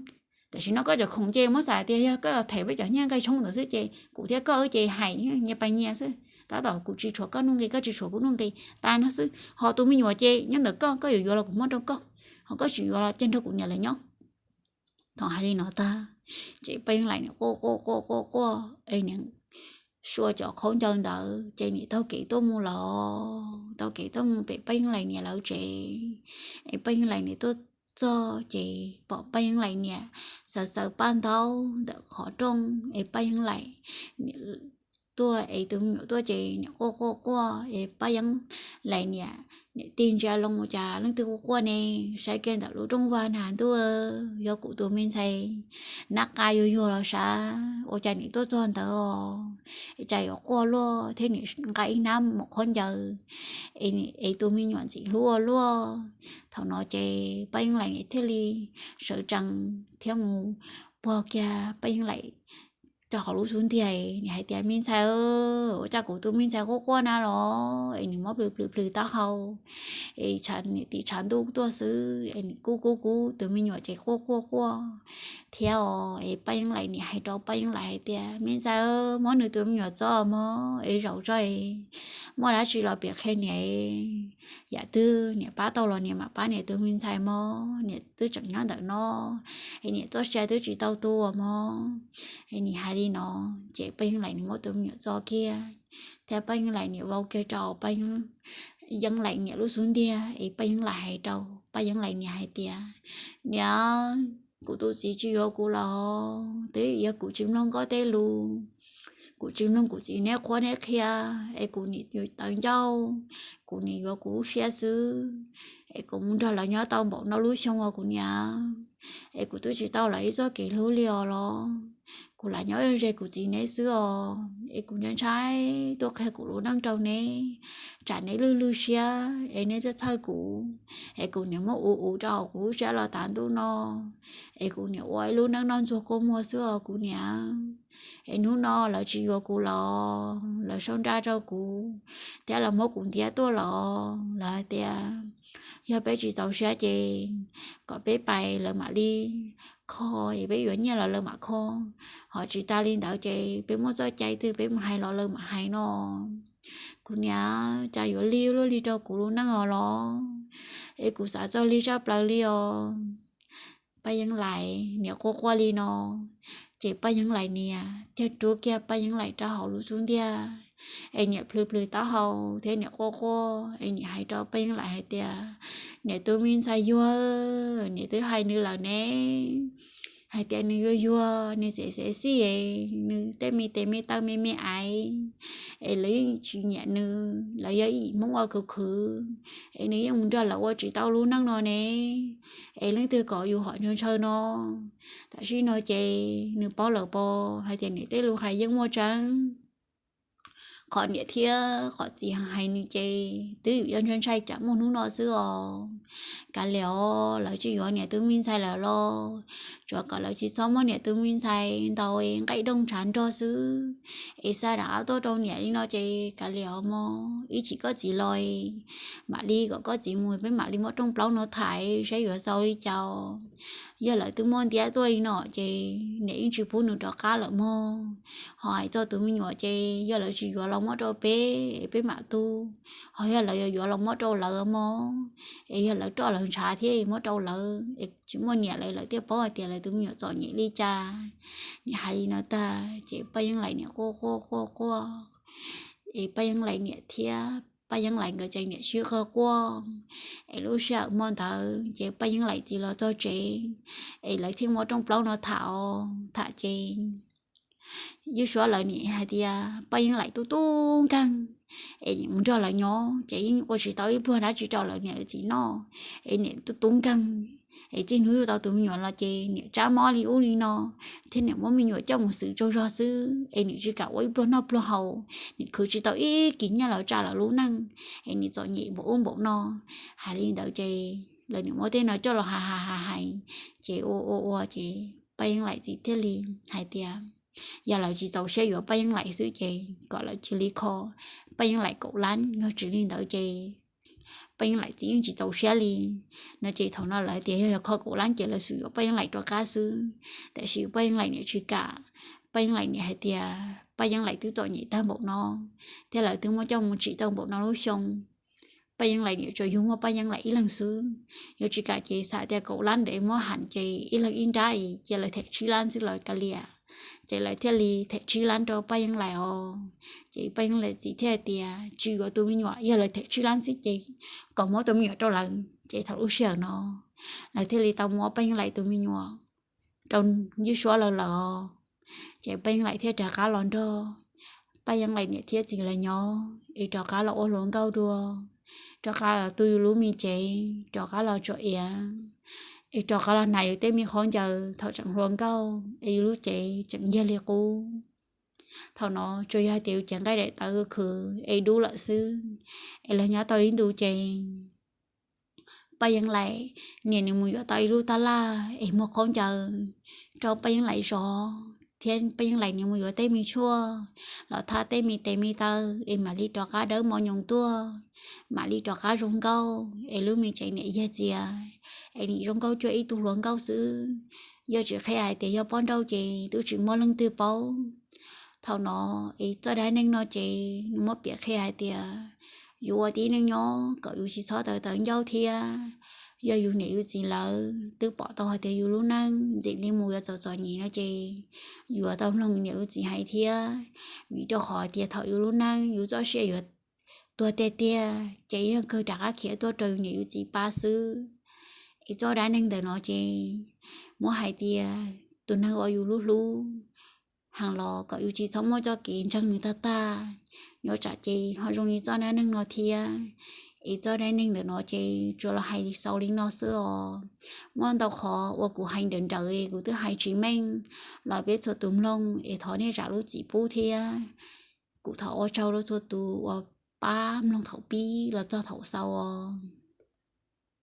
Tam sim no koj cov khoom ces muab xav tias yog koj los them peb cov nyiaj nqi tshoob ntawd xwb ces kuv thiab koj ces hais nyias pais nyias xwb. Tab tom kuv tsis tshuav koj nuj nqis, koj tsis tshuav kuv nuj nqis, tas no xwb. Ho tus me nyuam ces nyob ntawm koj, koj yuav yuav los kuv muab rau koj, ho koj tsis yuav los cia nrog kuv niam lawv nyob. Thaum hais li no tag ces Paj Yeeb Laim nim quaj quaj quaj quaj quaj es nim sua cov khaub ncaws ntawd ces nim taug kev tuaj mus lawm, taug kev tuaj mus pem Paj Yeeb Laim niam lawv tsev. Es Paj Yeeb Laim nim tuaj txog ces pom Paj Yeeb Laim niam xaws xaws paj ntaub ntawm qhov rooj es Paj Yeeb Laim tuaj es tus me nyuam tuaj ces nim quaj quaj quaj es Paj Yeeb Laim niam nim tig ntsia loo, Ua cas leej twg quaj quaj ne? Saib kiag ntawm lub rooj vag na, Ntuj, yog kuv tus me ntxhais nab qa yuag yuag los sav, ua cas nim tuaj txog ntawd os? Cas yuav quaj luaj thiab nim nqa ib hnab mus khaub ncaws es tus me nyuam ntxim hlub ua luaj. Thaum no ces Paj Yeeb Laim nim thiaj li sawv tsees thiab mus puag kiag Paj Yeeb Laim rau hauv lub xub ntiag, nim hais tias, Me ntxhais, ua cas kuv tus me ntxhais quaj quaj na los? Es nim muab plhws plhws plhws taub hau es nim tim tshav ntuj tuaj xwb es nim kub kub kub tus me nyuam ces quaj quaj quaj thiab os. Es Paj Yeeb Laim nim hais rau Paj Yeeb Laim hais tias, Me ntxhais, muab nws tus me nyuam txo mog, es zaum tso es muaj dab tsi los piav qhia niam. Yam twg niam pab tau los niam mam pab niam tus me ntxhais mog, niam twb tseem nyob ntawm no es niam txoj sia twb tsis tau tu mog. Es nim hais li no ces Paj Yeeb Laim nim muab tus me nyuam txo kiag thiab Paj Yeeb Laim nim vau kiag rau Paj Yeeb Laim niam lub xub ntiag es Paj Yeeb Laim hais rau Paj Yeeb Laim niam hais tias, Niam, kuv tus txiv tsis yuav kuv los twb yog kuv tsis mloog koj tej lus, kuv tsis mloog kuv txiv neb qhuab neb qhia es kuv nim tawv ncauj, kuv nim yuav kuv lub siab xwb. Es kuv mus nrog lawv nyob tau npaum no lub xyoo os kuv niam, es kuv twb tsis tau lawv ib txoj kev hlub li os los. Kuv lam nyob ze kuv txiv neb xwb os, es kuv ntshai ntshai tuaj qhia kuv lub neej rau neb, tsam neb lwj lwj siab es neb thiaj txhawj kuv. Es kuv niam muab uv uv rau kuv lub siab los tav ntuj no, es kuv niam ua ib lub neej noj ntxuag kua muag xwb os kuv niam. Es hnub no lawv tsis yuav kuv los lawv sau nra rau kuv thiab lawv muab kuv ntiab tuaj los lawv hais tias yog peb tsis txaus siab ces kom peb pais lawv mam li kho, es peb yuav nyiaj los lawv mam kho. Ho tsis tas li ntawd ces peb muaj txoj cai twg peb mus hais los lawv mam hais no. Kuv niam, cas yuav lig luaj li rau kuv lub neej os los, es kuv xav txog lig tshaj plaws li os. Paj Yeeb Laim niam quaj quaj li no, ces Paj Yeeb Laim niam thiaj rub kiag Paj Yeeb Laim rau hauv lub xub ntiag, es niam plhws plhws taub hau thiab niam quaj quaj es niam hais rau Paj Yeeb Laim hais tias, Niam tus me ntxhais yuag, niam twb hais nws lawm ne, hais tias nws yuag yuag, nws xev xev xij, nws tej me tes me taw me me aiv, es lawv yeej tsis nyiam nws, lawv yog ib yim Hmoob ua khwv khwv, es nws yeej mus nrog lawv ua tsis tau lub neej no ne, es leej twg kom yus hom ntshaw ntshaw no. Tam sim no ces nws paub lawm pom hais tias niam tej lus hais yeej muaj tseeb. Qhov niam thiab qhov txiv hais nws ces twb yog ntshai ntshai tsam muaj hnub no xwb os. Kav liam os, lawv tsis yuav niam tus me ntxhais lawm los tsuav kom lawv tsis txhob muab niam tus me ntxhais ntaus nqaij doog ntshav nrog xwb, es xa dam ab tuaj rau niam li no ces kav liam os mog. Ib chim koj txiv los mam li kom koj txiv mus peb mam li muab rooj plaub no thaiv saib yuav xaus li cas. Yog lawv twb muab ntiab tuaj li no ces niam yeej tsis pub nws rov qab lawm mog. Ho hais txog tus me nyuam ces yog lawv tsis yuav los muab rau peb, peb mam tu. Ho yog lawv yuav yuav los muab rau lawv mog, es yog lawv roj lawv ntshav thiab muab rau lawv, es tsis muaj niam lawv, lawv thiaj paub hais tias lawv tus me nyuam txom nyem li cas. Niam hais li no tag ces Paj Yeeb Laim niam quaj quaj quaj quaj, es Paj Yeeb Laim niam thiab Paj Yeeb Laim nkawd ces niam sib qawg quaj. Es lub sij hawm hmo ntawd ces Paj Yeeb Laim txiv los txog tsev, es lawv thiaj muab rooj plaub no tham os tham ces Ywj Suav lawv niam hais tias Paj Yeeb Laim tub tub nkeeg, es niam mus nrog lawv nyob ces yeej ua tsis tau ib pluag dab tsi rau lawv niam lawv txiv noj, es niam tub tub nkeeg. Es txij hnub yug tau tus me nyuam los ces niam tsab mob li ub li no, thiab niam muab me nyuam coj mus xwm tsaug zog xwb, es niam tsis kam ua ib pluag noj pluag haus, niam khwv tsis tau ib kis nyiaj los tsa lawv lub neej, es niam txom nyem npaum ub npaum no. Hais li ntawd ces lawv niam muab tej no coj los hais hais hais hais, ces ua ua ua ces Paj Yeeb Laim txiv thiaj li hais tias yog lawv tsis txaus siab yuav Paj Yeeb Laim xwb ces kom lawv cia li kho Paj Yeeb Laim kaum lab, yog tsis li ntawd ces Paj Yeeb Laim txiv yeej tsis txaus siab li no. Ces thaum no lawv tias yog yog kho kaum lab ces lawv xum yuav Paj Yeeb Laim rov qab xwb, tiam sis Paj Yeeb Laim niam tsis kam. Paj Yeeb Laim niam hais tias Paj Yeeb Laim twb txom nyem tag npaum no, thiab lawv twb muab coj mus tsim tau npaum no lub xyoo, Paj Yeeb Laim niam tsuas yug muaj Paj Yeeb Laim ib leeg xwb. Yuav tsis kam ces xam tias kaum lab ntawd muab ham ces ib leeg ib nrab, cia lawv them tsib lab xwb los kav liam. Ces lawv thiaj li them tsib lab rau Paj Yeeb Laim os. Ces Paj Yeeb Laim txiv thiaj tias tsis yuav tus me nyuam, yog lawv them tsib lab xwb ces kom muab tus me nyuam rau lawv. Ces thaum lub sij hawm no lawv thiaj li tau muab Paj Yeeb Laim tus me nyuam rau Ywj Suav lawv lawm os. Ces Paj Yeeb Laim thiaj rov qab los nrog Paj Yeeb Laim niam thiab txiv lawv nyob, es rov qab los ua hluas nkauj dua, rov qab los tu yus lub me tsev, rov qab los tso iav, es rov qab los hnav yus tej me khaub ncaws thaum tseem hluas nkauj es yus lub cev tseem yag li qub. Thaum no tsuas yog hais tias yus cev nqaij daim tawv khwv es dub lawm xwb, es los nyob tau ib ntus ces Paj Yeeb Laim niam nws mus yuav tau ib lub tab laj es muag khaub ncaws rau Paj Yeeb Laim zov, thiab Paj Yeeb Laim niam mus yuav tej me tshuaj los thaj tej me tes me taw es mam li rov qab dawb mos nyoos tuaj, mam li rov qab zoo nkauj, es lub me tsev niam yag txias, es nim zoo nkauj cuag ib tug hluas nkauj xwb. Yog tsis qhia hais tias yog poj nrauj ces twb tsis muaj leej twg paub. Thaum no es txoj dab neeg no ces nws muab piav qhia hais tias yus ua tib neeg nyob kom yus tsis txhob tawv tawv ncauj thiab. Yog yus niam yus txiv lawv twb pom tau hais tias yus lub neej ntxim li mus yuav txom txom nyem no ces yuav tau mloog niam yus txiv hais thiab, vim rau qhov tias thaum yus lub neej yus txoj sia yuav tuag tiag tiag ces yeej kawg rov qab khiav tuaj rau yus niam yus txiv pab xwb. Es txoj dab neeg ntawm no ces muab hais tias tus neeg uas yus hlub hlub heev los kom yus tsis txhob muab txoj kev ntseeg nws tag tag, nyob tsam ces ho zoo li txoj dab neeg no thiab. Es txoj dab neeg ntawm no ces tsuas los hais xaus li no xwb os. Muaj ntau qhov uas kuv hais nrawm nrawm kuv twb hais tsis meej los peb txhua tus mloog es thov nej zam lub txim pub thiab. Kuv thov ua tsaug rau txhua tus uas pab mloog thaum pib los txog thaum xaus os.